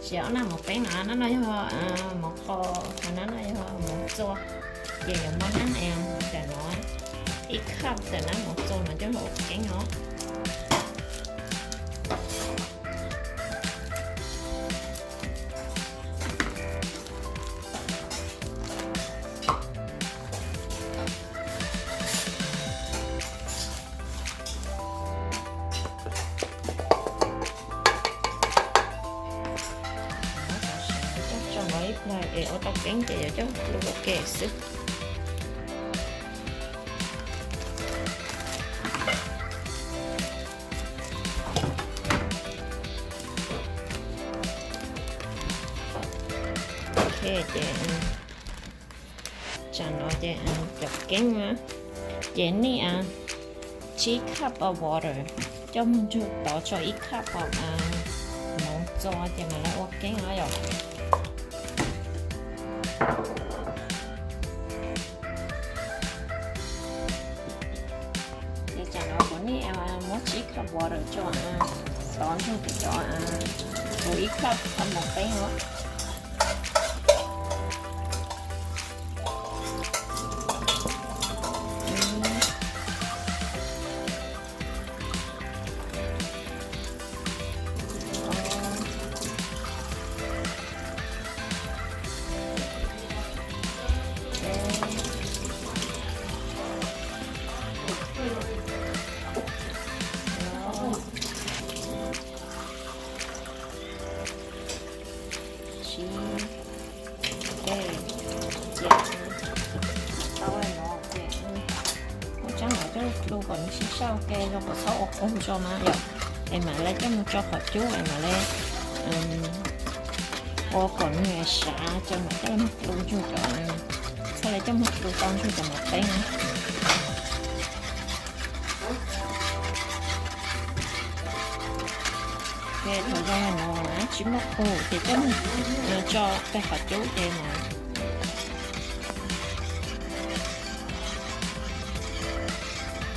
Ces ob nab mov peeb no, nab no yog mov qos, ho nab no yog mov txua. Ces yuav muab nab, tam no ib cup ntawm nab mov txua no coj los ua keeb os. Coj tso no ib pliag es ua tau keeb ces yuav coj los ua ke xwb. Ok, ces tsam no ces cov keeb na, ces nej tsib cup of water coj mus nrug tod tso ib cup of mov txua ces mam li ua keeb os yom. Ces tsam no kuv niaj muab tsib cup water tso tod nrug kuv cov, kuv ib cup mov peeb os. Sib, ces, ces tau no ces muab tsaab no coj lug dlua kom nws sib sab ua ke, zoo kom txhob ua qeeg tso na yom. Es mam li coj mus tso qhov cub es mam li ua kom nws sav, ces mam coj mus dlua nrug cov, txhaj li coj mus dlua tau nrug cov mov peeb na. Ces thaum zoo no na tsis muaj qus ces coj mus tso peg qhov cub ces mas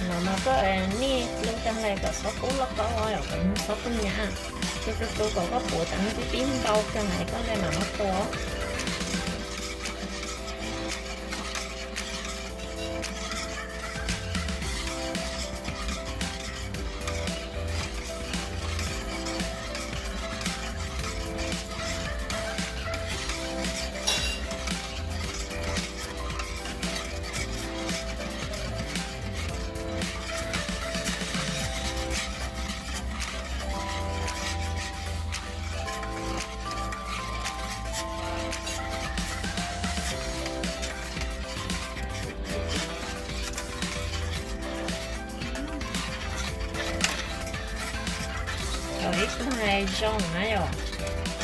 no mas koj niaj dlua tag lawm kom txhob kub loj kaub os, kom nws txhob kub hnyav. Dlua dlua dlua kom koj pum tas nws tib tib npau kawg es koj le mam muab tua. Tau ib tug hais zoo na yom,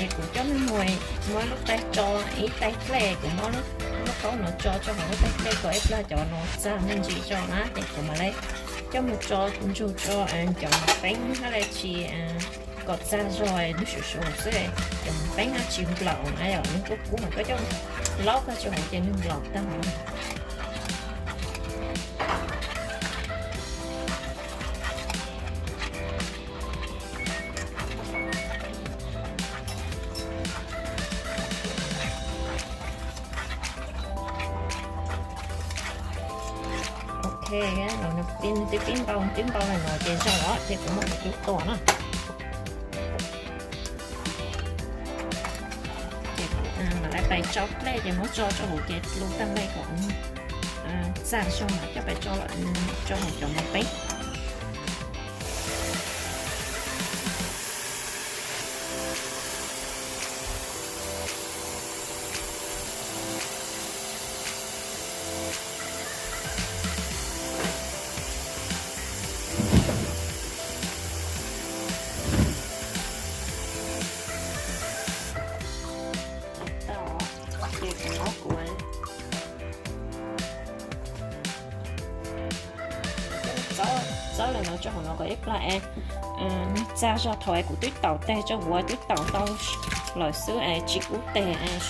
es kuv coj nws mus muab lub tais tso, ib tais dlej, kuv muab lub kaub no tso rau hauv lub tais dlej kom ib plag cov no txag me ntsis tso na, ces kuv mam li coj mus tso ntsug rau cov mov peeb hab li tsis kom txag zog, nws suv suv xwb, cov mov peeb hab tsis nplaum na yom, nws kub kub mas koj coj laub kag rau hauv ces nws nplaum tag na. Ok, nws tib npau tib npau li no ces zoo os, ces kuv muab qhov cub tua na. Ces kuv mam li pais tsau dlej ces muab tso rau hauv ces dlua tag lawm kom txag zog mas coj pais tso rau hauv cov mov peeb. Tau, ces kuv muab kuv txawb li no rau hauv no kom ib plag es nws txag zog. Thaum es kuv twb taus tes rau huv, twb taus tau lawm xwb es tsis kub tes,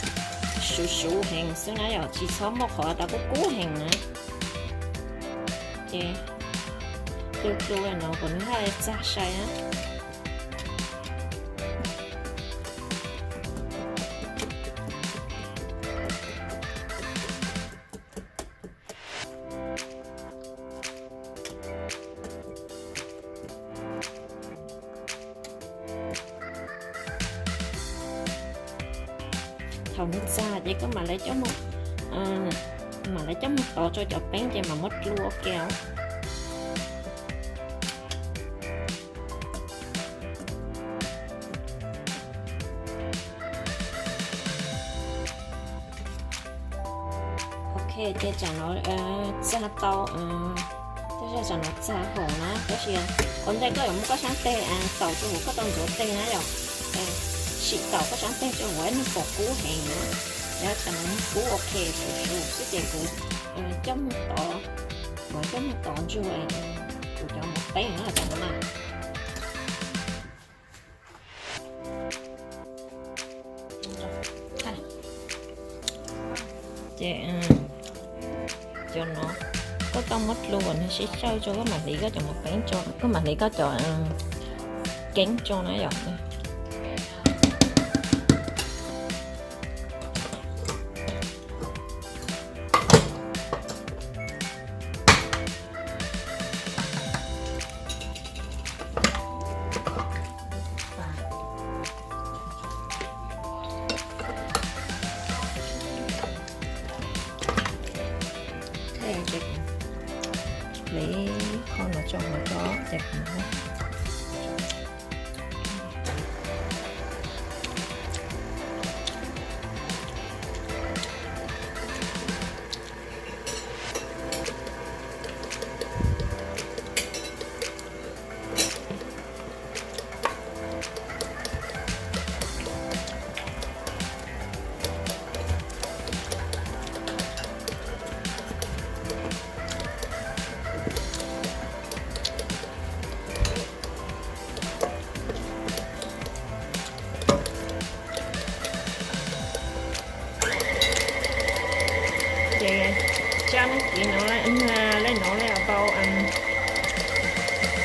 suv suv heev xwb na yom, tsis txhob muaj qhov tas kub kub heev na. Ces dlua dlua li no kom nws haj li txag sai na. Thaum nws txag ces koj mam li coj mus, mam li coj mus tov rau cov peeb ces mam muab dlua ua ke. Ok, ces tsam no txag tau, tej zag tsam no txag hauv na, tab sis ua ntej koj yuav muab koj sab teg taus rau hauv koj tau ntxuav teg na yom. Sim taus koj sab teg rau hauv nws pom kub heev na. Yog tsam no nws kub ok, kuv xwb ces kuv coj mus tov, kuv coj mus tov ntsuag kuv cov mov peeb no tsam no na. Ces cov no koj tau muab dlua kom nws sib xyaw tso koj mam hliv koj cov mov peeb tso, koj mam hliv koj cov keeb tso na yom. Li qho no tso hauv tso ces Ces tsab nab kiv no, le no le about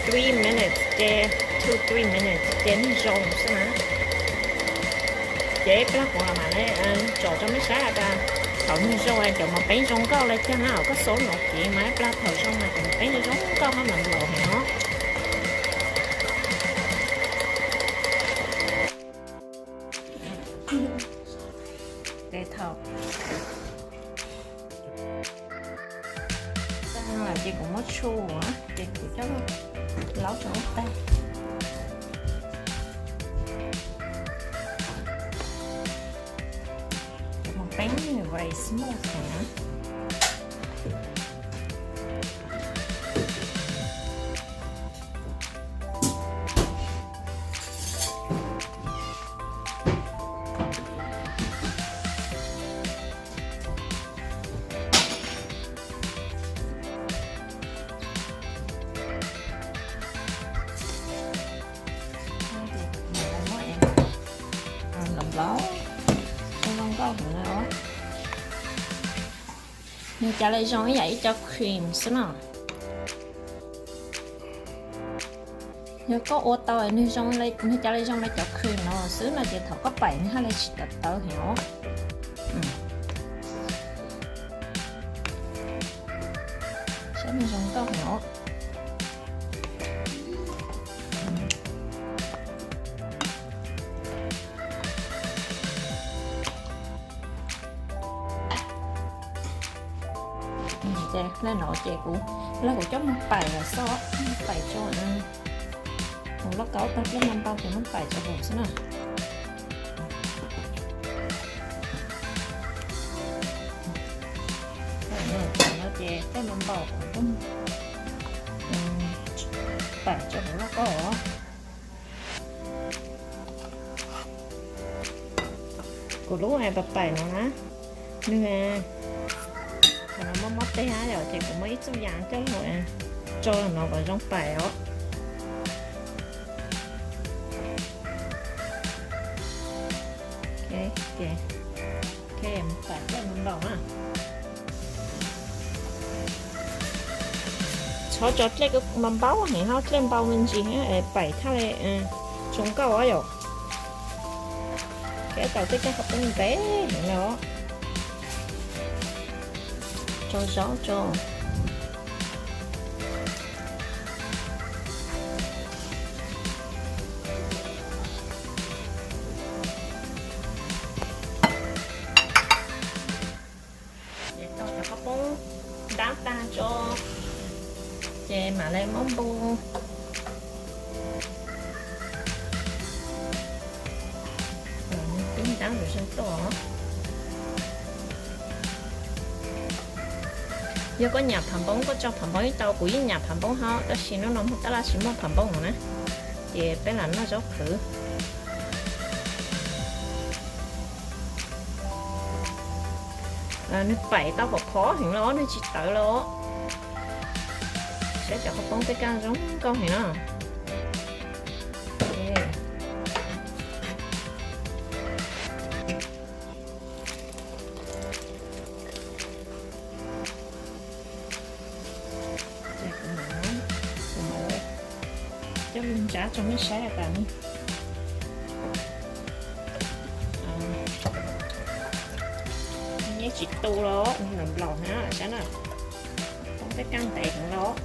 three minutes ces, two three minutes ces nws zoo xwb na. Ces ib plag kuv mam li tsom rau nej saib tas thaum nws zoo cov mov peeb zoo nkauj li cas na, koj xauv no kiv mas ib plag thaum zoo mas cov mov peeb zoo nkauj hab mas nplaum heev os. Ces thaum tag lawm ces kuv muab tshu ces kuv coj laub rau ub tag. Cov mov peeb very smooth heev na. Nws cas li zoo ib yam ib co cream xwb no. Yog koj ua tau nws zoo, nws cas li zoo li cov cream no xwb no ces thaum koj paim nws haj li tsis tawv tawv heev os. Saib nws zoo nkauj heev os. Ces le no ces kuv, le kuv coj mus paim lawm xwb, paim tso, kuv loj kaub tag tej no ntau ces muab paim tso hauv xwb na. Ces tej no npaum kuv paim tso hauv loj kaub os. Kuv lub paim no na, nws, thaum no mob mob teg na yom, ces kuv muab ib txuj yam coj los tso no kom zoo paim os. Paim dlej npaum na. Txhob tso dlej npau npau heev, ho dlej npau me ntsis paim thaj li zoo nkauj yom. Kev tau tej caj qhov peb ntev heev lawm. Tso zaub tso. Lawv muab npu, tub ntab zus zeeg tuaj. Yog koj nyam pham npoob, koj tso pham npoob ib tau, kuv yeej nyam pham npoob hos, tab sis hnub no muaj tab laj tsis muaj pham npoob no na, ces peb lam noj zaub qhwv. Nws paim tau khov khov heev los, nws tsis tawv los. Saib cov qhaub poob tej kaj zoo nkauj heev na. Coj lug ntsav rau nej saib tas ne. Yeej tsis tu los, nws nplaum nplaum na, saib na. Poob tej kaj ntev heev los.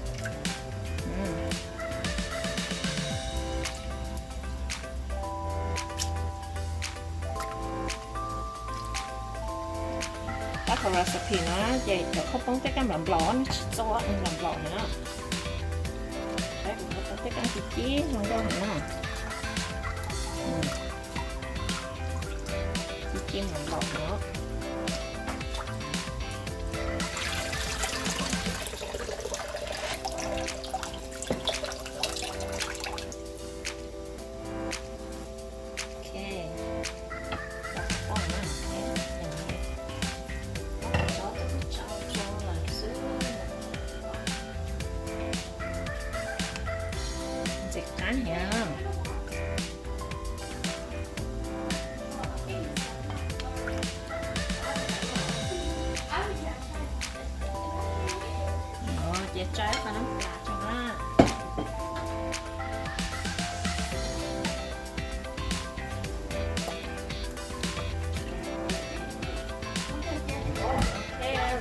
Pab thaum recipe no ces cov qhaub poob tej kaj nplaum nplaum, nws tsis txob, nws nplaum nplaum na. Pab kuv qhaub poob tej kaj ci ci zoo nkauj heev na. Ci ci nplaum nplaum na. Ok, tau na, ok, tso tau tso tso lawm xwb. Ntxim qab heev. Ces tso ib qho nab plas rau na. Ok,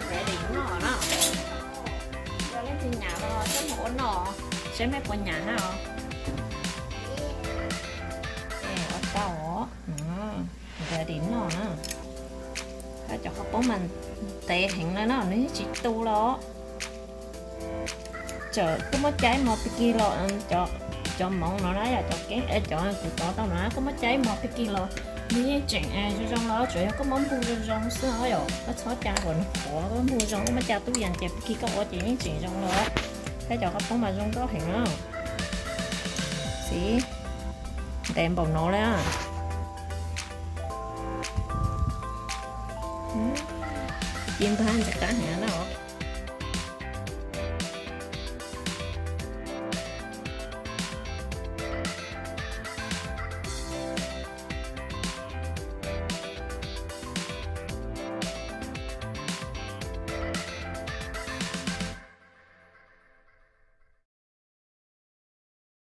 ready noj na. Yog leej twg nyam los coj mus ua noj, seb mej puas nyam na os. Ua tau os. Ready noj na. Cov qhaub poob mas ntev heev na no, nws yeej tsis tu los. Txawm koj muab caij mos pig kig los, cov moov no na yom, cov keeb, cov kuv tov tau no na, koj muab caij mos pig kig los nws yeej tseem zoo zoo los, tsuas yog koj muab npu zoo zoo xwb os yom, koj txhob ca kom nws qhuav, koj npu zoo, koj muab ca tub yees ces pig kig koj ua ces yeej tseem zoo los. Saib cov qhaub poob mas zoo nkauj heev na. Xib, ntev npaum no li. Ci ntag, ntxim qab heev na.